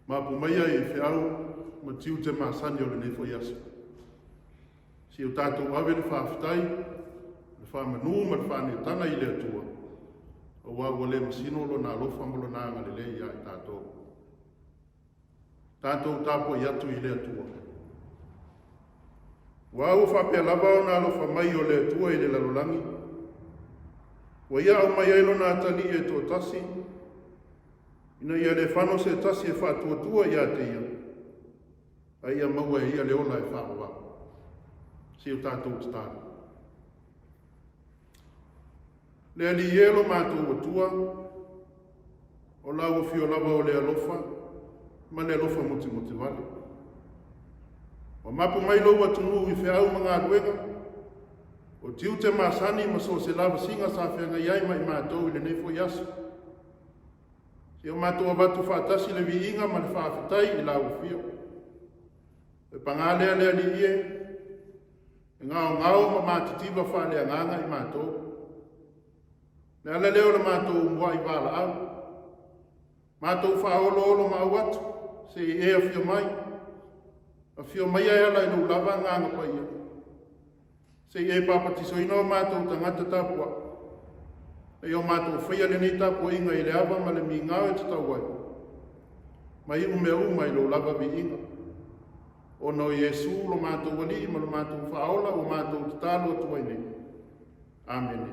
Mapu maia i feau ma tiute masani o lenei foi aso. Se i o tatou ave le faafetai, le faamanu ma le faaneetaga i le Atua, aua ua le masino Lona alofa ma Lona agalelei ia i tatou. Tatou tapuai atu i le Atua. Aua ua faapea lava ona alofa mai o le Atua i le lalolagi, ua ia aumai ai Lona Atalii e toatasi, ina ia le fano se tasi e faatuatua ia te ia, a ia maua e ia le ola e faavavau. Se i o tatou tatalo. Le Alii e lo matou Atua, o lau afio lava o le alofa ma le alofa motemote vale. Ua mapu mai lou atunuu i feau ma galuega, o tiute masani ma so o se lavasiga sa feagai ai ma i matou i lenei foi aso. Se i o matou avatu faatasi le viiga ma le faafetai i lau afio. E paga lea le Alii e, e gaogao ma matitiva faaleagaga i matou. Le ala lea o le matou umuai valaau, matou faaoloolomaau atu, se i e afio mai, afio maia e ala i lou lava Agaga Paia, se i e papatisoina o matou tagata tapuai, ina ia o matou faia lenei tapuaiga i le ava ma le migao e tatau ai, ma iu mea uma i lou lava viiga. Ona o Iesu lo matou Alii ma lo matou Faaola ua matou tatalo atu ai nei. Amene.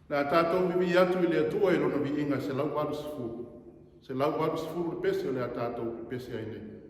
Le a tatou vivii atu i le Atua i lona viiga e 180. 180 le pese o le a tatou pepese ai nei.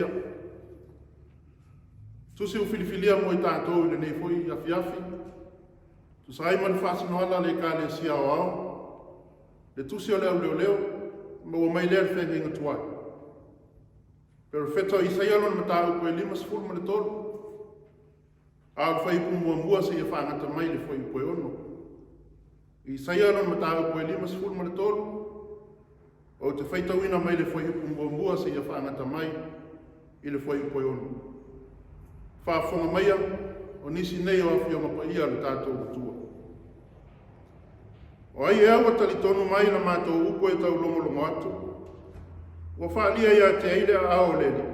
Paia. Tusi ua filifilia mo i tatou i lenei foi afiafi, tusa ai ma le faasinoala a le Ekalesia Aoao, le tusi o le Auleoleo, maua mai lea i le feagaiga tuai. Perofeta o Isaia lona mataupu e 53, a o le fuaiupu muamua seia faagata mai i le fuaiupu e 6. Isaia lona mataupu e 53, ou te faitauina mai le fuaiupu muamua seia faagata mai i le fuaiupu e 6. Faafofoga maia, o nisi nei o Afioga Paia a le tatou Atua. O ai ea ua talitonu mai i la matou upu e taulogologo atu? Ua faalia ia te ai le aao o le Alii?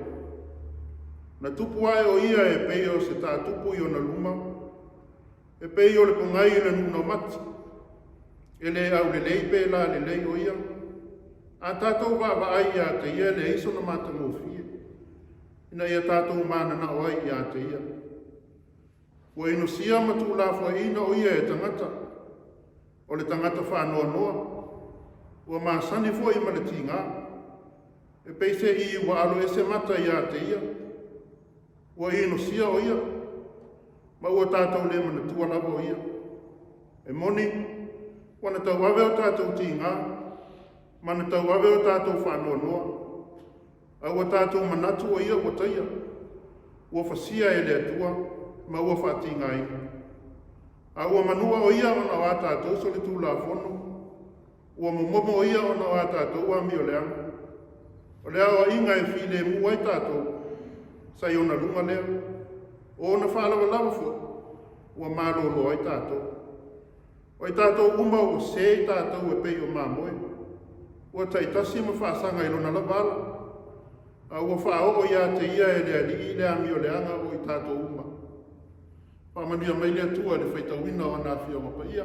Na tupu ae o ia e pei o se tatupu i ona luma, e pei o le pogai i le nuu naumati. E le aulelei pe lalelei o ia. A tatou vaavaai ia te ia e leai sona matagofie, ina ia tatou mananao ai ia te ia. Ua inosia ma tuulafoaiina o ia e tagata, o le tagata faanoanoa, ua masani foi ma le tiga, e pei se i ua aloese mata ia te ia, ua inosia o ia, ma ua tatou le manatua lava o ia. E moni, ua na tauave o tatou tiga, ma na tauave o tatou faanoanoa, a ua tatou manatu o ia ua taia, ua fasia e le Atua ma ua faatigaina. A ua manua o ia ona o a tatou solitulafono, ua momomo o ia ona o a tatou amioleaga. O le aoaiga e filemu ai tatou, sa i ona luga lea. O ona faalavalava foi, ua malolo ai tatou. O i tatou uma ua se i tatou e pei o mamoe, ua taitasi ma faasaga i lona lava ala, a ua faaoo ia te ia e le Alii le amioleaga o i tatou uma. Faamanuia mai le Atua i le faitauina o ana Afioga Paia,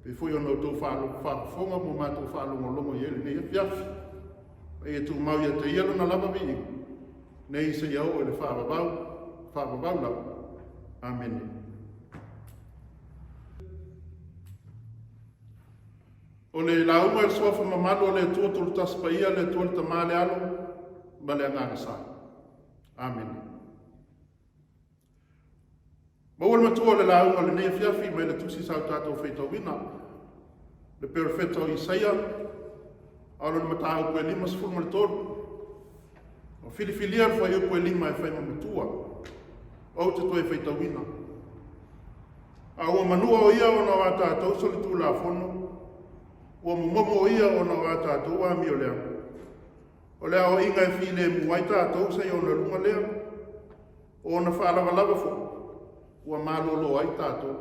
pei foi ona outou faafofoga ma matou faalogologo i ai lenei afiafi. A ia tumau ia te ia lona lava viiga, nei seia oo i le faavavau, faavavau lava. Amene. O le lauga i le suafa mamalu o le Atua Tolutasi Paia, le Atua le Tama, le Alo ma le Agaga Sa. Amene. Maua le matua o le lauga o lenei afiafi mai le tusi sa o tatou faitauina, le perofeta o Isaia, a o lona mataupu e 53. Ua filifilia le fuaiupu e 5 e fai ma matua, ou te toe faitauina. A ua manua o ia ona o a tatou solitulafono, ua momomo o ia ona o a tatou amioleaga. O le aoaiga e filemu ai tatou sa i ona luga lea, o ona faalavalava foi, ua malolo ai tatou.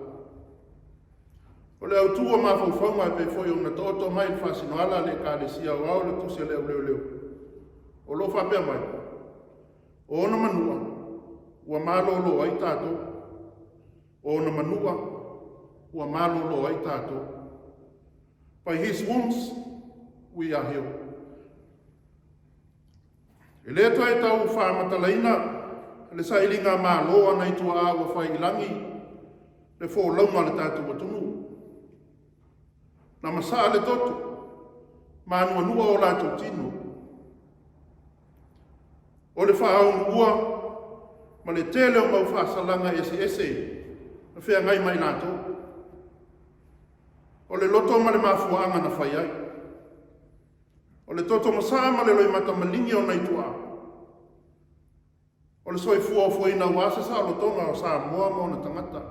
O le autu o mafaufauga e pei foi ona taoto mai le faasinoala a le Ekalesia Aoao le Tusi a le Auleoleo, o lo o faapea mai, o ona manua ua malolo ai tatou. O ona manua ua malolo ai tatou. By his wounds we are healed. E le toe tau faamatalaina le sailiga malo a nai tuaa ua fai i lagi le folauga a le tatou atunuu. Na masaa le toto ma anuanua o latou tino. O le faauluua ma le tele o mau faasalaga eseese na feagai ma i latou. O le loto ma le mafuaaga na fai ai. O le toto masaa ma le loimata maligi o nai tuaa. O le soifua ofoina aua se saolotoga o Samoa ma ona tagata.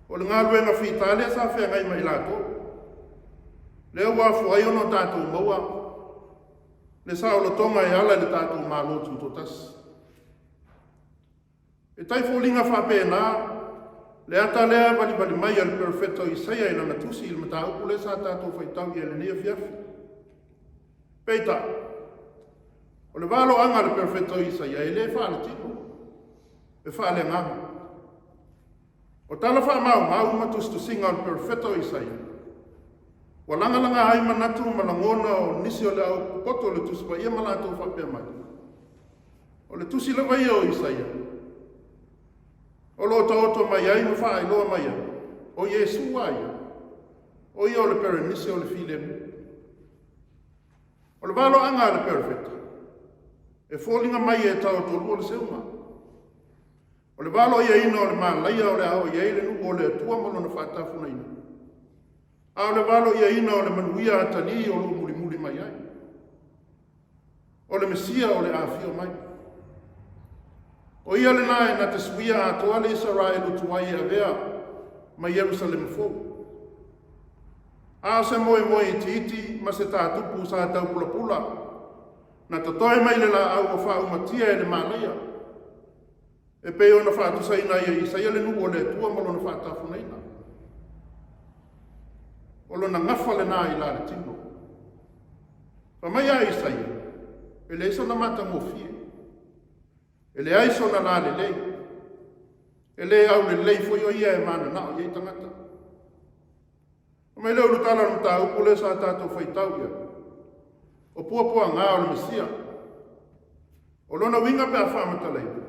O le galuega fita lea sa feagai ma i latou. Lea ua afua ai ona o tatou maua le saolotoga e ala i le tatou Malo Tutoatasi. E tai foliga faapena le ata lea e valivali mai a le perofeta o Isaia i lana tusi i le mataupu lea sa tatou faitau i ai i lenei afiafi. Peitai, o le valoaga a le perofeta o Isaia e le faaletino, e faaleagaga. O tala faamaumau ma tusitusiga o le perofeta o Isaia, ua lagalaga ai manatu ma lagona o nisi o le au popoto o le Tusi Paia ma latou faapea mai, o le tusi lava ia o Isaia, o lo o taoto mai ai ma faailoa mai ai, o Iesu a ia, o ia o le perenise o le filemu. O le valoaga a le perofeta, E foliga mai e taotolua le seuga. O le valoiaina o le malaia o le a oo i ai le nuu o le Atua ma lona faatafugaina, a o le valoiaina o le manuia atalii o lo o mulimuli mai ai. O le Mesia o le a afio mai. O ia lena e na te suia atoa le Isaraelu tuai e avea ma Ierusalema fou. A o se moemoe itiiti ma se tātupu sa taupulapula, na totoe mai le laau ua faaumatia e le malaia, e pei ona faatusaina ai e Isaia le nuu o le Atua ma lona faatafugaina. O lona gafa lena i la le tino. Fai mai a Isaia, e leai sona matagofie, e leai sona lalelei, e le aulelei foi o ia e mananao i ai tagata. Fai mai le ulutala o le mataupu lea sa tatou faitau i ai, o puapuaga o le Mesia. O lona uiga pe a faamatalaina,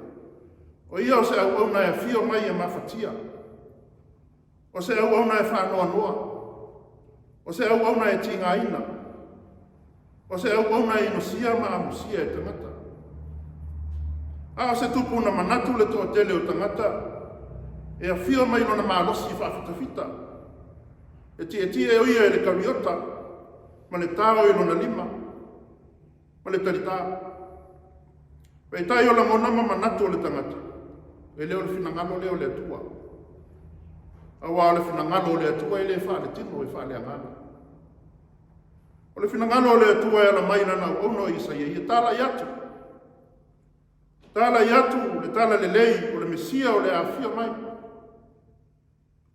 o ia o se auauna e afio mai e mafatia, o se auauna e faanoanoa, o se auauna e tigaina, o se auauna e inosia ma amusia e tagata. A o se tupu na manatu le toatele o tagata e afio mai lona malosi faafitafita, e tietie o ia i le kariota ma le tao i lona lima ma le talitā. Peitai o lagona ma manatu o le tagata, e le o le finagalo lea o le Atua. Aua o le finagalo o le Atua e le faaletino, e faaleagaga. O le finagalo o le Atua e ala mai i lana auauna o Isaia, ia talai atu, talai atu le talalelei o le Mesia o le a afio mai,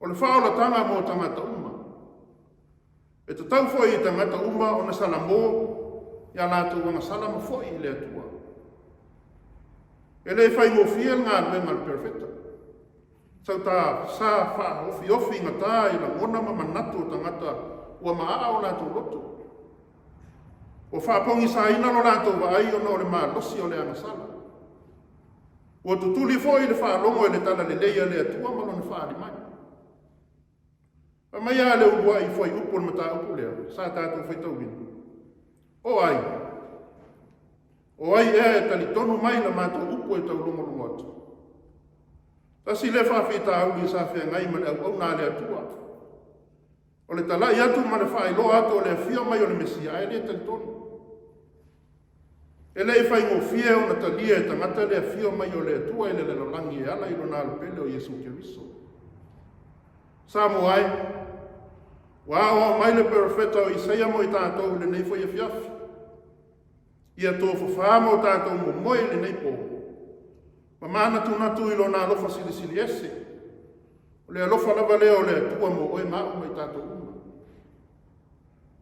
o le faaolataga mo tagata uma. E tatau foi i tagata uma ona salamo i a latou agasala ma foi i le Atua. E le faigofie le galuega a le perofeta. Sau ta sa faaofiofi gata i lagona ma manatu o tagata ua maaa o latou loto. Ua faapogisaina lo latou vaai ona o le malosi o le agasala. Ua tutuli foi le faalogo i le talalelei a le Atua ma lona faaali mai. Fai mai lava le uluai fuaiupu o le mataupu lea sa tatou faitauina. O ai? O ai ea e talitonu mai la matou upu e taulogologo atu? Tasi lea faafitauli sa feagai ma le auauna a le Atua. O le talai atu ma le faailoa atu o le afio mai o le Mesia, ae le talitonu. E le i faigofie ona talia e tagata le afio mai o le Atua i le lalolagi e ala i lona Alo pele o Iesu Keriso. Samoa e, ua aoao mai le perofeta o Isaia mo i tatou i lenei foi afiafi. Ia tofafa ma o tatou momoe i lenei po, ma manatunatu i lona alofa silisili ese. O le alofa lava lea o le Atua mo oe ma au ma i tatou uma.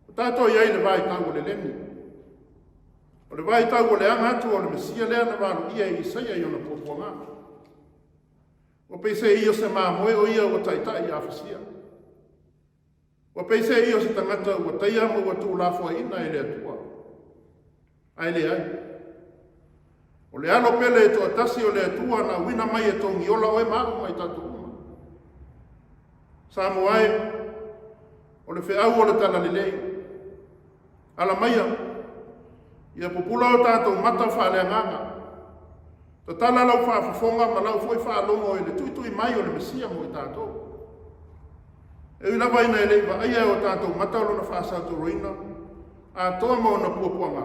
O tatou i ai i le vaitau o le lemi. O le vaitau o le aga atu o le Mesia lea na valoia e Isaia i ona puapuaga. Ua peiseai o se mamoe o ia ua taitai afasia. Ua peiseai o se tagata ua taia ma ua tuulafoaiina e le Atua. Ae leai. O le alo pele e toatasi o le Atua na auina mai e togiola oe ma au ma i tatou uma. Samoa e, o le feau o le talalelei. Ala maia, ia pupula o tatou mata faaleagaga. Tatala lau faafofoga ma lau foi faalogo i le tuitui mai o le Mesia mo i tatou. E ui lava ina e le i vaaia e o tatou mata lona faasautoloina, atoa ma ona puapuaga.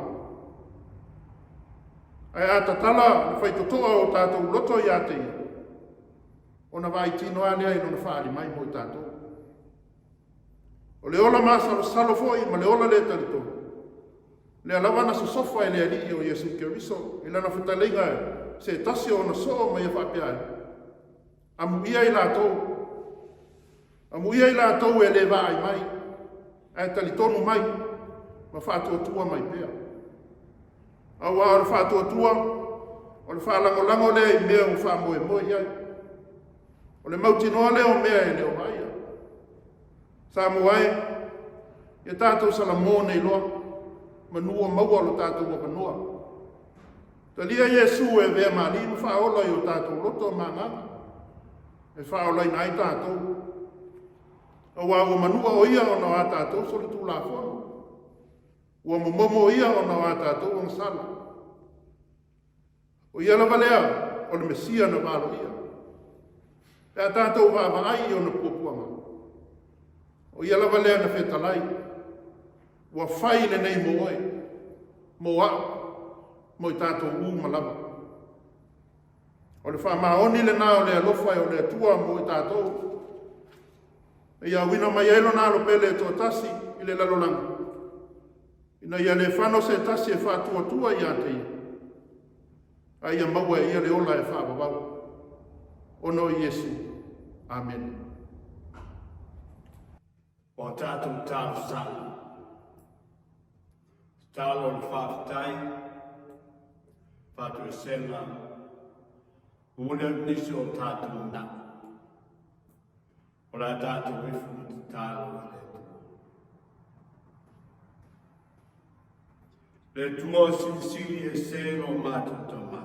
Ae a tatala le faitotoa o tatou loto ia te ia, ona vaai tino lava lea i lona faaali mai mo i tatou. O le ola masalosalo foi ma le ola le talitonu, lea lava na sosofa e le Alii o Iesu Keriso i lana fetalaiga se tasi o ona soo ma ia faapea ai, Amuia i latou, amuia i latou e le vaai mai, ae talitonu mai ma faatuatua mai pea. Aua o le faatuatua, o le faalagolago lea i mea ua faamoemoe i ai. O le mautinoa lea o mea e le o vaaia. Samoa e, ia tatou salamo nei loa, manu o maua lo tatou avanoa. Talia Iesu e avea ma Alii ma Faaola i o tatou loto ma agaga, e faaolaina ai tatou. Aua ua manua o ia ona o a tatou solitulafono. Ua momomo o ia ona o a tatou agasala. O ia lava lea o le Mesia na valoia. Pe a tatou vaavaai i ona puapuaga, o ia lava lea na fetalai, ua fai lenei mo oe, mo au, mo i tatou uma lava. O le faamaoni lena o le alofa o le Atua mo i tatou, na ia auina mai ai lona alo pele e toatasi i le lalolagi, ina ia le fano se tasi e faatuatua ia te ia, a ia maua e ia le ola e faavavau. Ona o Iesu. Amene. O a tatou talosaga, tatalo o le faafetai, faatoesega, momoli atu nisi o tatou manao. O le a tatou ifo ma tatalo i le Atua. Le Atua silisili ese lo matou tama.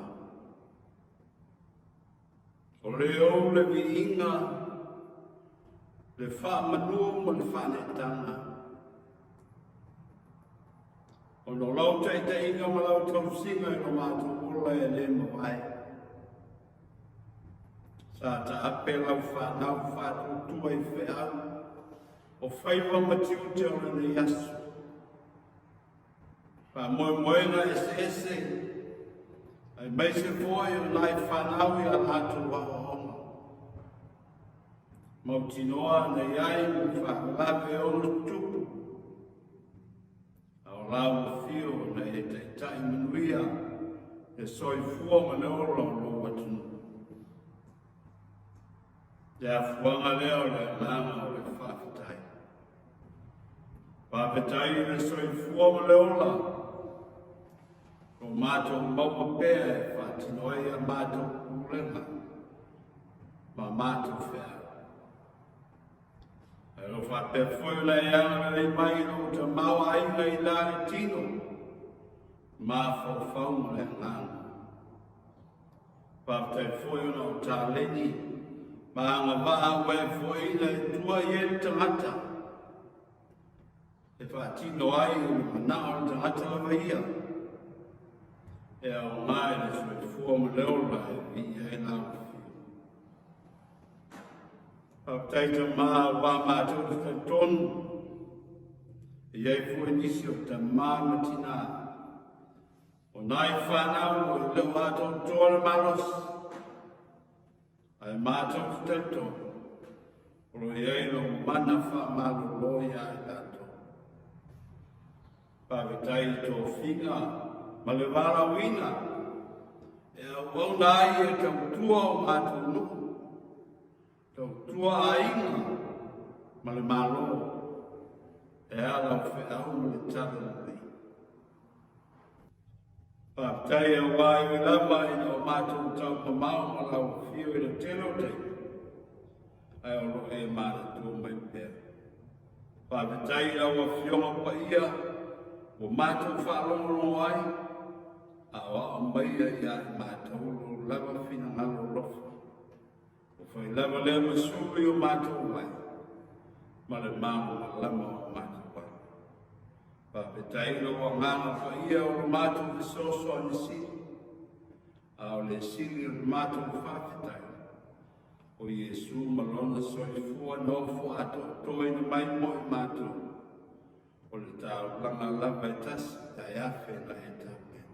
O le ou le viiga, le faamanu ma le faaneetaga. Ona o lau taitaiga ma lau tausiga i lo matou ola e le mavae. Sa taape lau fanau faatuatua i feau o faiva ma tiute o lenei aso. Faamoemoega eseese, aemaise foi o nai fanau i a latou aoaoga. Mautinoa na i ai ma faalavelave e ono tutupu. A o lau afio na e taitai manuia le soifua ma le ola o lou atunuu. Le afuaga lea o le agaga o le faafetai. Faafetai i le soifua ma le ola. O matou maua pea e faatino ai a matou pulega ma matou feau. Ae o faapea foi ona e agalelei mai i lou tamaoaiga i la le tino, mafaufau ma le agaga. Faafetai foi ona o taleni ma agavaa ua e foaiina e tua i ai le tagata e faatino ai le manao o le tagata lava ia e aoga i le soifua ma le ola e viia ai lau afio. Faafetai Tamā aua matou te talitonu e i ai foi nisi o tamā ma tinā o nai fanau e le o atoatoa le malosi ae matou te talitonu o lo o i ai lou mana faamalolo iā i latou. Faafetai i tofiga ma le valaauina e auauna ai e tautua o matou nuu, tautua aiga ma le Malo e ala o feau ma le talalelei. Faafetai aua e ui lava ina o matou taumamao ma lau afio i le tele o taimi, ae o lo o e manatua mai pea. Faafetai i lau Afioga Paia ua matou faalogologo ai, a o aao maia ia i matou lou lava finagalo alofa. Ua fai lava lea ma sulu i o matou vai, ma le malamalama o matou ai. Faafetai i lou Agaga Paia o lo matou fesoasoani sili, a o le sili o le matou faafetai, o Iesu ma lona soifua nofo atoatoaina mai mo i matou, o le taulaga lava e tasi ae afe na e tapena.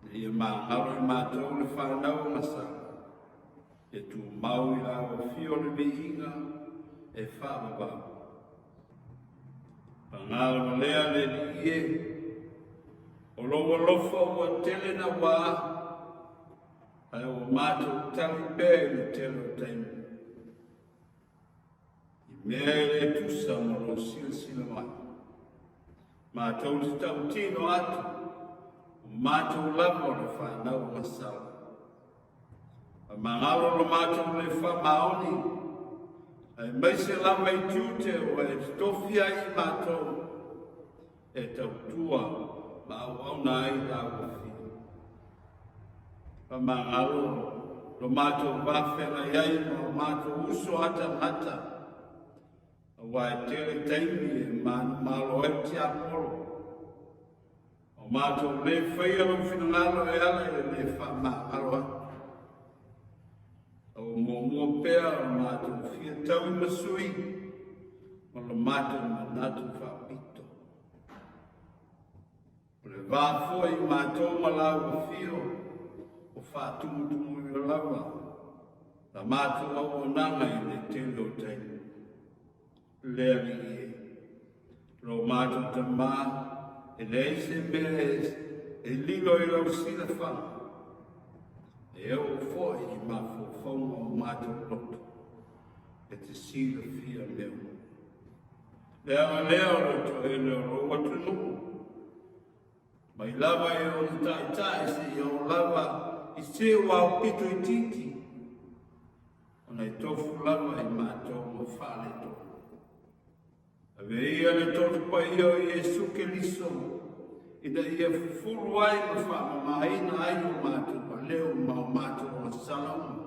Ina ia magalo i matou le fanau o Gasala, ia tumau i lau afio le viiga e faavavau. Paga lava lea le Alii e, o lou alofa ua tele naua, ae ua matou tali pea i le tele o taimi. I mea e le tusa ma lou silasila mai. Matou te tautino atu, o matou lava o le fanau o Gasala. Faamagalo lo matou le faamaoni, aemaise lava i tiute ua e totofi ai i matou e tautua ma auauna ai lau afio. Faamagalo lo matou va feagai ai ma o matou uso atamata, aua e tele taimi e manumalo ai tiapolo. Ua matou le faia lou finagalo e ala i le le faamagalo atu. A ua muamua pea o le matou fia taui ma sui ma lo matou manatu faapito. O le va foi i matou ma lau afio o faatumutumuina lava la matou auaunaga i le tele o taimi. Le Alii e, lo matou Tamā, e leai se mea e lilo i lau silafaga, e oo foi i mafaufauga o matou loto, e te silafia mea uma. Le ala lea o le toele o lou atunuu, mai lava i ona taitai seia oo lava i se ua aupito itiiti, ona e tofu lava i matou ma faaletonu. Ave ia le toto paia o Iesu Keriso, ina ia fufulu ai ma faamamaina ai o matou maleo ma o matou agasala uma.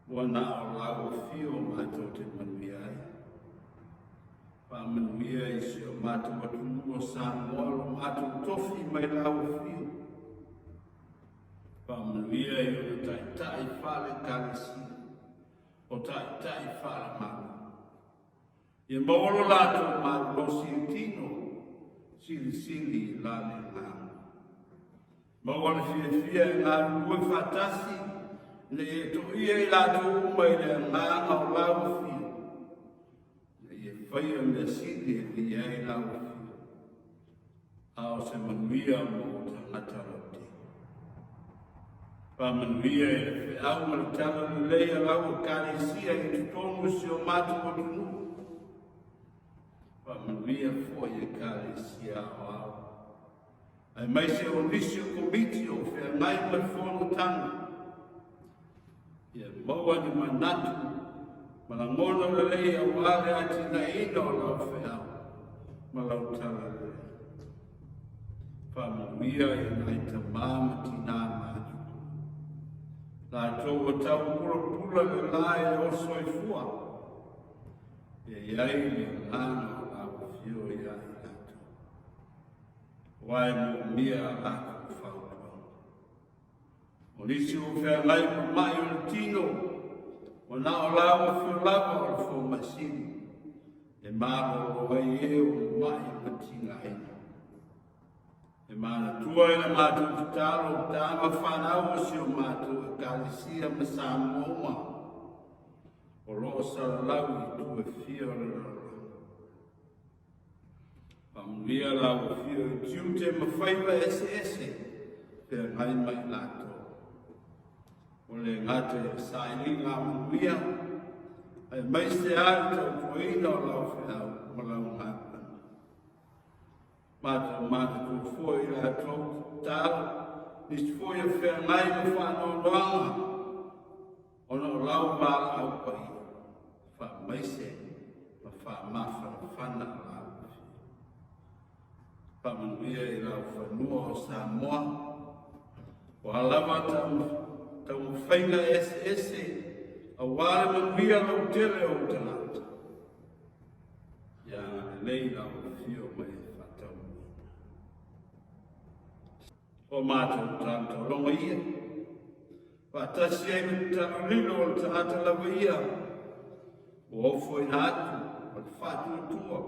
Ua na o lau afio matou te manuia ai. Faamanuia i si o matou atunuu o Samoa lo matou tofi mai lau afio. Faamanuia i ona taitai faale-Ekalesia, o taitai faale-Malo. Ia maua lo latou malolosi i tino, silisili i la le agaga. Maua le fiafia e galulue faatasi, ina ia toia i latou uma i le agaga o lau afio, ina ia faia mea sili e viia ai lau afio, a o se manuia mo tagata lautele. Faamanuia i le feau ma le talalelei a lau Ekalesia i totonu o si o matou atunuu. Faamanuia foi i Ekalesia aoao, aemaise o nisi o komiti o feagai ma le fonotaga. Ia maua ni manatu ma lagona lelei aua le atinaeina o lau feau ma lau talalelei. Faamanuia i nai tamā ma tinā matutua. Latou ua tau pulapula le la i le ola soifua. Ia i ai le agaga o lau afio ia i latou. Aua e moomia a latou fautuaga. O nisi ua feagai ma mai o le tino, ua na o lau afio lava o le fomai sili, e malolo ai e o mai ma tigaina. E manatua i la matou tatalo, tama fanau o si o matou Ekalesia ma Samoa uma, o lo o salalau i itu e fia o le lalolagi. Faamanuia lau afio i tiute ma faiva eseese feagai ma i latou. Ua le gata i le sailiga manuia, aemaise lava le tautuaina o lau feau ma lau galuega. Matou manatua foi i latou tatalo, nisi foi o feagai ma faanoanoaga, ona o lau valaau paia, faamaise ma faamafanafana lau afio. Faamanuia i lau fanua o Samoa, ua lava taumafaiga eseese aua le manuia lautele o ou tagata. Ia agalelei lau afio ma e faataunuuina. O matou talotaloga ia, faatasi ai ma le talolilo o le tagata lava ia, ua ofoina atu ma le faatuatua,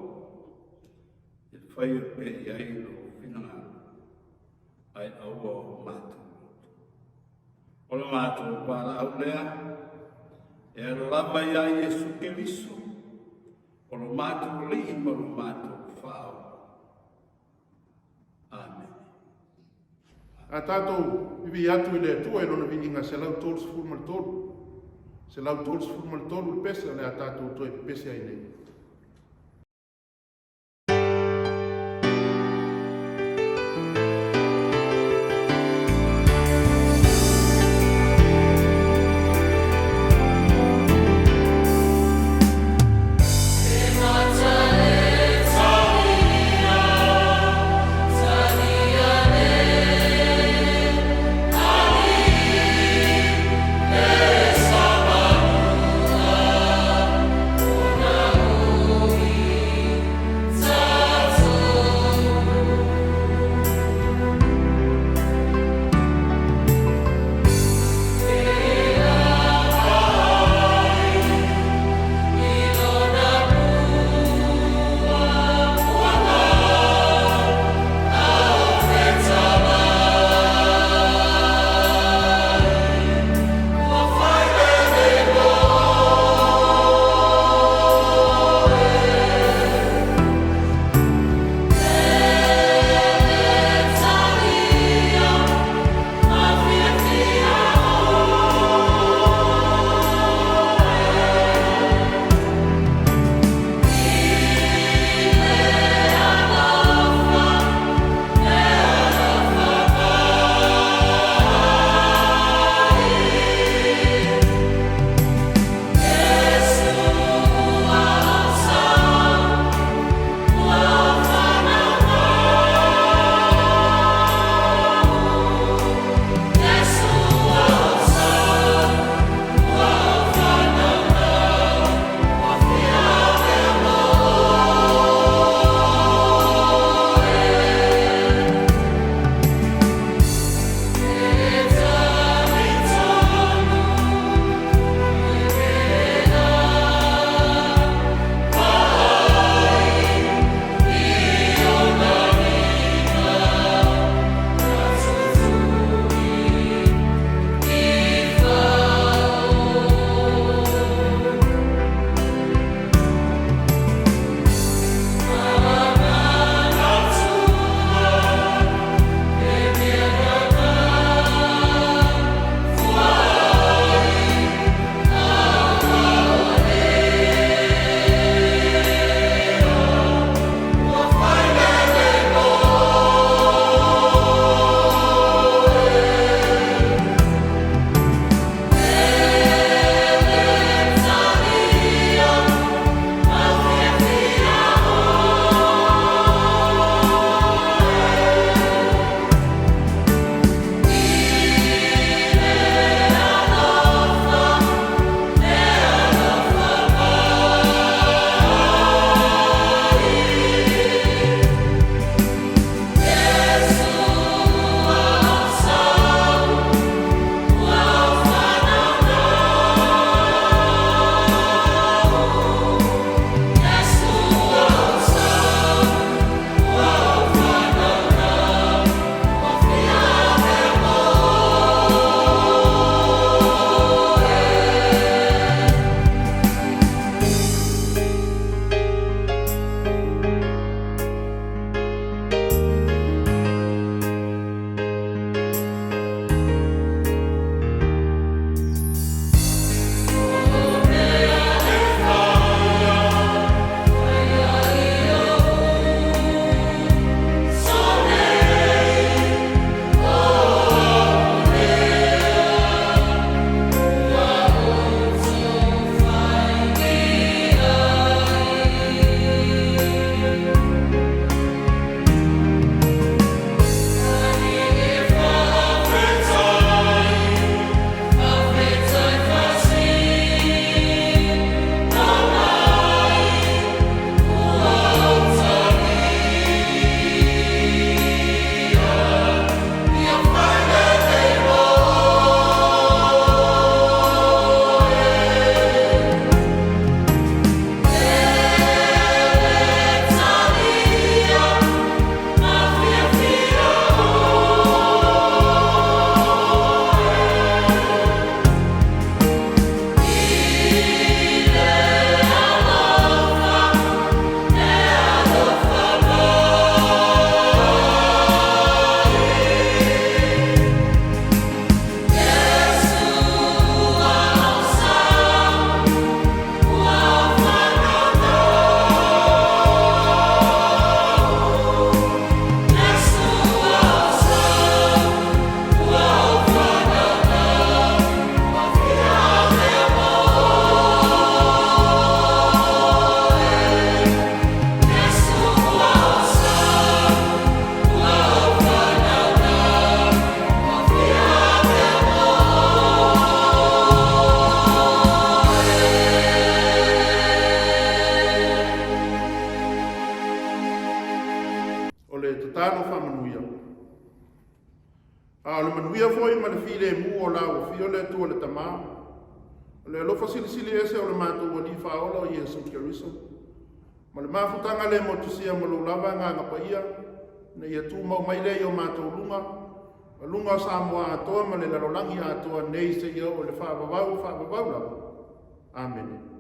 e faia pea i ai lou finagalo, ae aua o matou loto. O le matou valaau lea, e ala lava iā Iesu Keriso, o lo matou Alii ma lo matou Faaola. Amene. A tatou vivii atu i le Atua i Lona viiga 133, 133 le pese o le a tatou toe pepese ai nei. A o le manuia foi ma le filemu o lau Afio le Atua le Tama, o le alofa silisili ese o le matou Alii Faaola o Iesu Keriso, ma le mafutaga le motusia ma lou lava Agaga Paia, ina ia tumau mai lea i o matou luga, ma luga o Samoa atoa ma le lalolagi atoa nei seia oo i le faavavau faavavau lava. Amene.